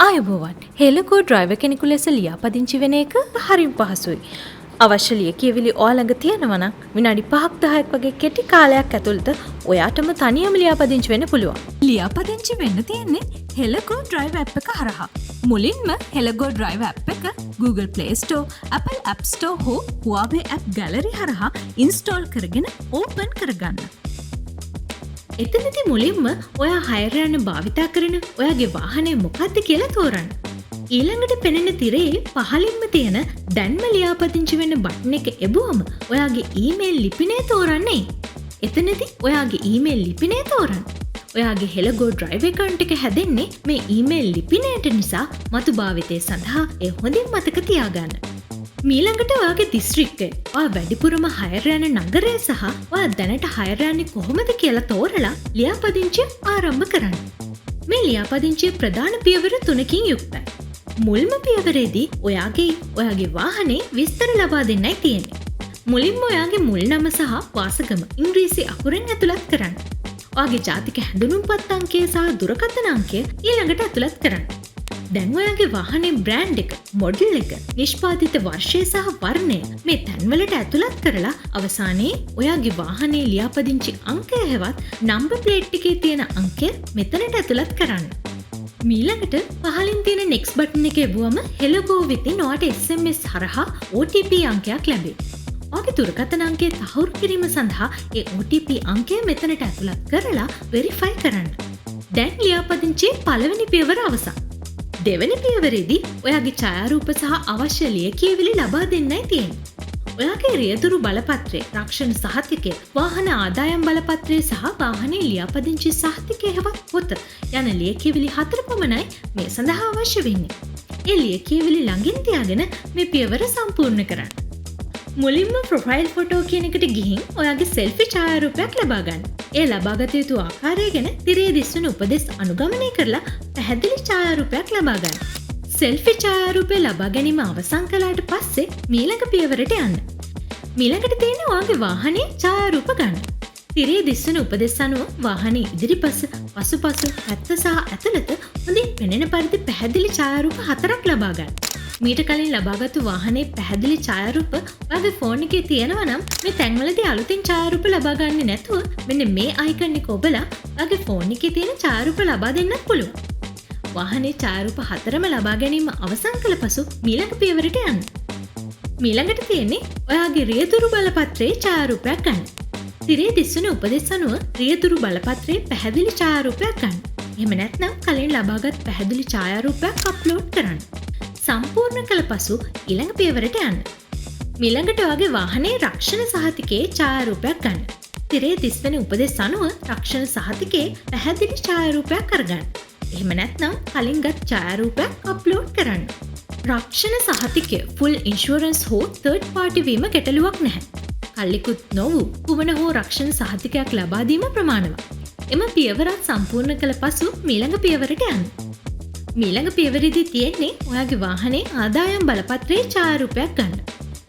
ආයුබෝවන්. හෙලගෝ ඩ්‍රයිවර් කෙනෙකු ලෙස ලියාපදිංචි වෙන එක හරිම පහසුයි. අවශ්‍ය ලියකියවිලි ඔයා ළඟ තියෙනවා නම් විනාඩි 5ක් 10ක් වගේ කෙටි කාලයක් ඇතුළත ඔයාටම තනියම ලියාපදිංචි වෙන්න පුළුවන්. ලියාපදිංචි වෙන්න තියෙන්නේ හෙලගෝ ඩ්‍රයිව් ඇප් එක හරහා. මුලින්ම හෙලගෝ ඩ්‍රයිව් ඇප් එක Google Play Store, Apple App Store හෝ Huawei App Gallery හරහා ඉන්ස්ටෝල් කරගෙන ඕපන් කරගන්න. එතනදි මුලින්ම ඔයා හයර් යන්න භාවිතා කරන ඔයාගේ වාහනය මොකක්ද කියලා තෝරන්න. ඊළඟට පෙනෙන තිරයේ පහළින්ම තියෙන දැන්ම ලියාපදිංචි වෙන්න බටන් එක එබුවම ඔයාගේ ඊමේල් ලිපිනය තෝරන්න එයි. එතනදි ඔයාගේ ඊමේල් ලිපිනය තෝරන්න. ඔයාගේ හෙලගෝ ඩ්‍රයිවර් ඇකවුන්ට් එක හැදෙන්නේ මේ ඊමේල් ලිපිනයට නිසා මතු භාවිතය සඳහා එය හොඳින් මතක තියාගන්න. මීළඟට ඔයාගේ දිස්ත්‍රික්කය, ඔයා වැඩිපුරම හයර් යන නගරය සහ ඔයා දැනට හයර් යන්නේ කොහොමද කියලා තෝරලා ලියාපදිංචිය ආරම්භ කරන්න. මේ ලියාපදිංචිය ප්‍රධාන පියවර තුනකින් යුක්තයි. මුල්ම පියවරේදී ඔයාගේ ඔයාගේ වාහනේ විස්තර ලබා දෙන්නයි තියෙන්නේ. මුලින්ම ඔයාගේ මුල් නම සහ වාසගම ඉංග්‍රීසි අකුරෙන් ඇතුළත් කරන්න. ඔයාගේ ජාතික හැඳුනුම්පත් අංකය සහ දුරකථන අංකය ඊළඟට ඇතුළත් කරන්න. දැන් ඔයාගේ වාහනේ බ්‍රෑන්ඩ් එක, මොඩල් එක, නිෂ්පාදිත වර්ෂය සහ වර්ණය මේ තැන්වලට ඇතුළත් කරලා අවසානයේ ඔයාගේ වාහනේ ලියාපදිංචි අංකය හෙවත් නම්බර් ප්ලේට් එකේ තියෙන අංකය මෙතනට ඇතුළත් කරන්න. මීළඟට පහලින් තියෙන නෙක්ස්ට් බටන් එක එබුවම හෙලගෝ වෙතින් ඔයාට SMS හරහා OTP අංකයක් ලැබේ. ඔයාගේ දුරකථන අංකය තහවුරු කිරීම සඳහා ඒ OTP අංකය මෙතනට ඇතුළත් කරලා වෙරිෆයි කරන්න. දැන් ලියාපදිංචියේ පළවෙනි පියවර අවසන්. දෙවැනි පියවරේදී ඔයාගේ ඡායාරූප සහ අවශ්‍ය ලියකියවිලි ලබා දෙන්නයි තියෙන්නේ. ඔයාගේ රියදුරු බලපත්‍රය, රක්ෂණ සහතිකය, වාහන ආදායම් බලපත්‍රය සහ වාහනේ ලියාපදිංචි සහතිකය හෙවත් පොත යන ලියකියවිලි හතර පමණයි මේ සඳහා අවශ්‍ය වෙන්නේ. ඒ ලියකියවිලි ළඟින් තියාගෙන මේ පියවර සම්පූර්ණ කරන්න. මුලින්ම ප්‍රොෆයිල් ෆොටෝ කියන එකට ගිහින් ඔයාගේ සෙල්ෆි ඡායාරූපයක් ලබා ගන්න. ඒ ලබාගත යුතු ආකාරය ගැන තිරයේ දිස්වන උපදෙස් අනුගමනය කරලා පැහැදිලි ඡායාරූපයක් ලබා ගන්න. සෙල්ෆි ඡායාරූපය ලබා ගැනීම අවසන් කළාට පස්සේ මීළඟ පියවරට යන්න. මීළඟට තියෙන ඔයාගේ වාහනේ ඡායාරූප ගන්න. තිරයේ දිස්වන උපදෙස් අනුව වාහනේ ඉදිරිපස, පසුපස, පැත්ත සහ ඇතුළත හොඳින් පෙනෙන පරිදි පැහැදිලි ඡායාරූප හතරක් ලබා ගන්න. මීට කලින් ලබාගත්තු වාහනේ පැහැදිලි ඡායාරූප ඔයාගේ ෆෝන් එකේ තියෙනවා නම් මේ තැන්වලදී අලුතින් ඡායාරූප ලබා ගන්නේ නැතුව මෙන්න මේ අයිකන් එක ඔබලා ඔයාගේ ෆෝන් එකේ තියෙන ඡායාරූප ලබා දෙන්නත් පුළුවන්. වාහනේ ඡායාරූප හතරම ලබා ගැනීම අවසන් කළ පසු මීළඟ පියවරට යන්න. මීළඟට තියෙන්නේ ඔයාගේ රියදුරු බලපත්‍රයේ ඡායාරූපයක් ගන්න. තිරයේ දිස්වන උපදෙස් අනුව රියදුරු බලපත්‍රයේ පැහැදිලි ඡායාරූපයක් ගන්න. එහෙම නැත්නම් කලින් ලබාගත් පැහැදිලි ඡායාරූපයක් අප්ලෝඩ් කරන්න. සම්පූර්ණ කළ පසු ඊළඟ පියවරට යන්න. මීළඟට ඔයාගේ වාහනේ රක්ෂණ සහතිකයේ ඡායාරූපයක් ගන්න. තිරයේ දිස්වන උපදෙස් අනුව රක්ෂණ සහතිකයේ පැහැදිලි ඡායාරූපයක් අරගන්න. එහෙම නැත්නම් කලින් ගත් ඡායාරූපයක් අප්ලෝඩ් කරන්න. රක්ෂණ සහතිකය ෆුල් ඉන්ෂුරන්ස් හෝ තර්ඩ් පාටි වීම ගැටලුවක් නැහැ. කල් ඉකුත් නොවූ කුමන හෝ රක්ෂණ සහතිකයක් ලබා දීම ප්‍රමාණවත්. එම පියවරත් සම්පූර්ණ කළ පසු මීළඟ පියවරට යන්න. මීළඟ පියවරේදී තියෙන්නේ ඔයාගේ වාහනේ ආදායම් බලපත්‍රයේ ඡායාරූපයක් ගන්න.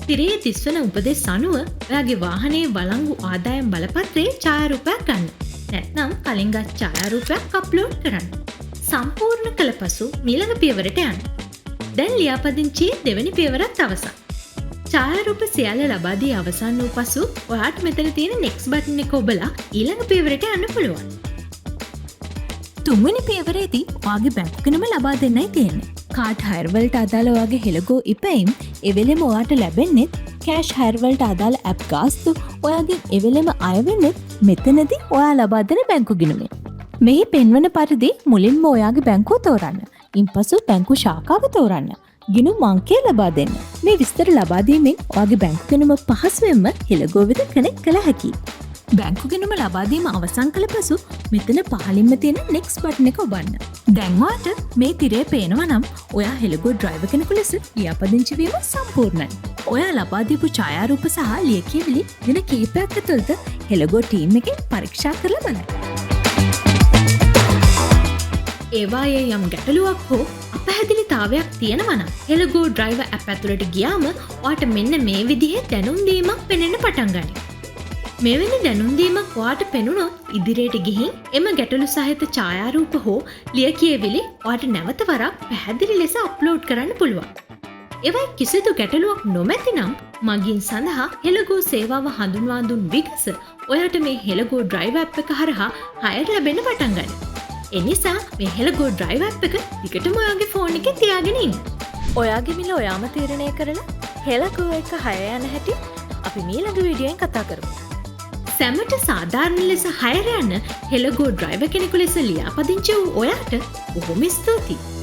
තිරයේ දිස්වන උපදෙස් අනුව ඔයාගේ වාහනේ වළංගු ආදායම් බලපත්‍රයේ ඡායාරූපයක් ගන්න. නැත්නම් කලින් ගත් ඡායාරූපයක් අප්ලෝඩ් කරන්න. සම්පූර්ණ කළ පසු මීළඟ පියවරට යන්න. දැන් ලියාපදිංචියේ දෙවැනි පියවරත් අවසන්. ඡායාරූප සියල්ල ලබා දී අවසන් වූ පසු ඔයාට මෙතන තියෙන නෙක්ස්ට් බටන් එක ඔබලා ඊළඟ පියවරට යන්න පුළුවන්. තුන්වෙනි පියවරේදී ඔයාගේ බැංකු ගිණුම ලබා දෙන්නයි තියෙන්නේ. කාඩ් හයර් වලට අදාළ ඔයාගේ හෙලගෝ ඉපැයිම් එවෙලෙම ඔයාට ලැබෙන්නෙත්, කෑෂ් හයර් වලට අදාළ ඇප් ගාස්තු ඔයාගෙන් එවෙලෙම අය වෙන්නෙත් මෙතනදී ඔයා ලබා දෙන බැංකු ගිණුමෙන්. මෙහි පෙන්වන පරිදි මුලින්ම ඔයාගේ බැංකුව තෝරන්න. ඉන්පසු බැංකු ශාඛාව තෝරන්න. ගිණුම් අංකය ලබා දෙන්න. මේ විස්තර ලබා දීමෙන් ඔයාගේ බැංකු ගිණුම පහසුවෙන්ම හෙලගෝ වෙත කනෙක්ට් කළ හැකියි. බැංකු ගිණුම ලබා දීම අවසන් කළ පසු මෙතන පහළින්ම තියෙන නෙක්ස්ට් බටන් එක ඔබන්න. දැන් ඔයාට මේ තිරය පේනවා නම් ඔයා හෙලගෝ ඩ්‍රයිවර් කෙනෙකු ලෙස ලියාපදිංචි වීම සම්පූර්ණයි. ඔයා ලබා දීපු ඡායාරූප සහ ලියකියවිලි දින කිහිපයක් ඇතුළත හෙලගෝ ටීම් එකෙන් පරීක්ෂා කරලා බලයි. ඒවායේ යම් ගැටලුවක් හෝ අපැහැදිලිතාවයක් තියෙනවා නම් හෙලගෝ ඩ්‍රයිවර් ඇප් ඇතුළට ගියාම ඔයාට මෙන්න මේ විදිහේ දැනුම් දීමක් පෙනෙන්න පටන් ගනී. මෙවැනි දැනුම් දීමක් ඔයාට පෙනුනොත් ඉදිරියට ගිහින් එම ගැටලු සහිත ඡායාරූප හෝ ලියකියවිලි ඔයාට නැවත වරක් පැහැදිලි ලෙස අප්ලෝඩ් කරන්න පුළුවන්. එවයි කිසිදු ගැටලුවක් නොමැති නම් මගීන් සඳහා හෙළගෝ සේවාව හඳුන්වා දුන් විගස ඔයාට මේ හෙළගෝ ඩ්‍රයිව් ඇප් එක හරහා හයර් ලැබෙන්න පටන් ගනී. එනිසා මේ හෙළගෝ ඩ්‍රයිව් ඇප් එක දිගටම ඔයාගේ ෆෝන් එකේ තියාගෙන ඉන්න. ඔයාගේ මිල ඔයාම තීරණය කරලා හෙළගෝ එක හයර් යන හැටි අපි මීළඟ වීඩියෝෙන් කතා කරමු. සැමට සාධාරණ ලෙස හයර් යන්න හෙළගෝ ඩ්‍රයිවර් කෙනෙකු ලෙස ලියාපදිංචි වූ ඔයාට බොහොම ස්තුතියි.